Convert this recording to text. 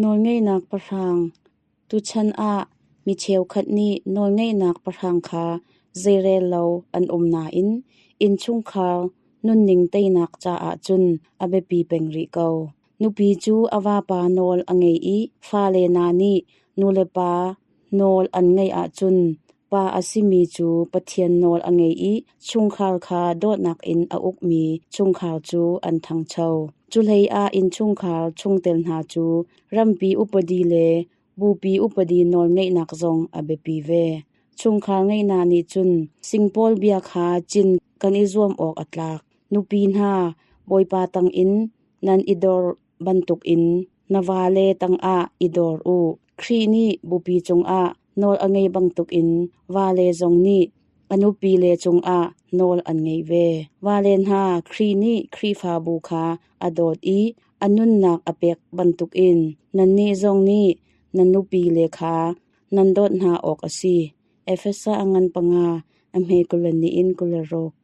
Nawlngeihnak pahrang. Tuchan ah mi cheukhat nih nawlngeihnak pahrang kha zeirel lo an um nain innchungkhar nunning teinak caah cun a biapi peng rih ko. Nupi cu a vapa nawl a ngei i fale hna nih nulepa nawl an ngaih ahcun pa a simi cu Pathian nawl a ngei i chungkhar kha dawtnak in a ukmi chungkhar cu an ṭhangcho. Cuhleiah innchungkhar chungtel hna cu rampi upadi le bupi upadi nawlngeihnak zong a biapi ve. Chungkhar ngeihnak nih cun singpawl bia kha cin kan i zuam awk a tlak. Nupi hna, Bawipa tangin nan i dor bantukin na vale tangah i dor u. Khrih nih bupi cungah nawl a ngei bantukin vale zong nih a nupile cungah nawl an ngei ve. Vale hna, Khrih nih Khrihfabu kha a dawt i a nunnak a pek bantukin nannih zong nih nan nupile kha nan dawt hna awk a si. Efesa a ngan panga, a hme 22 in 26.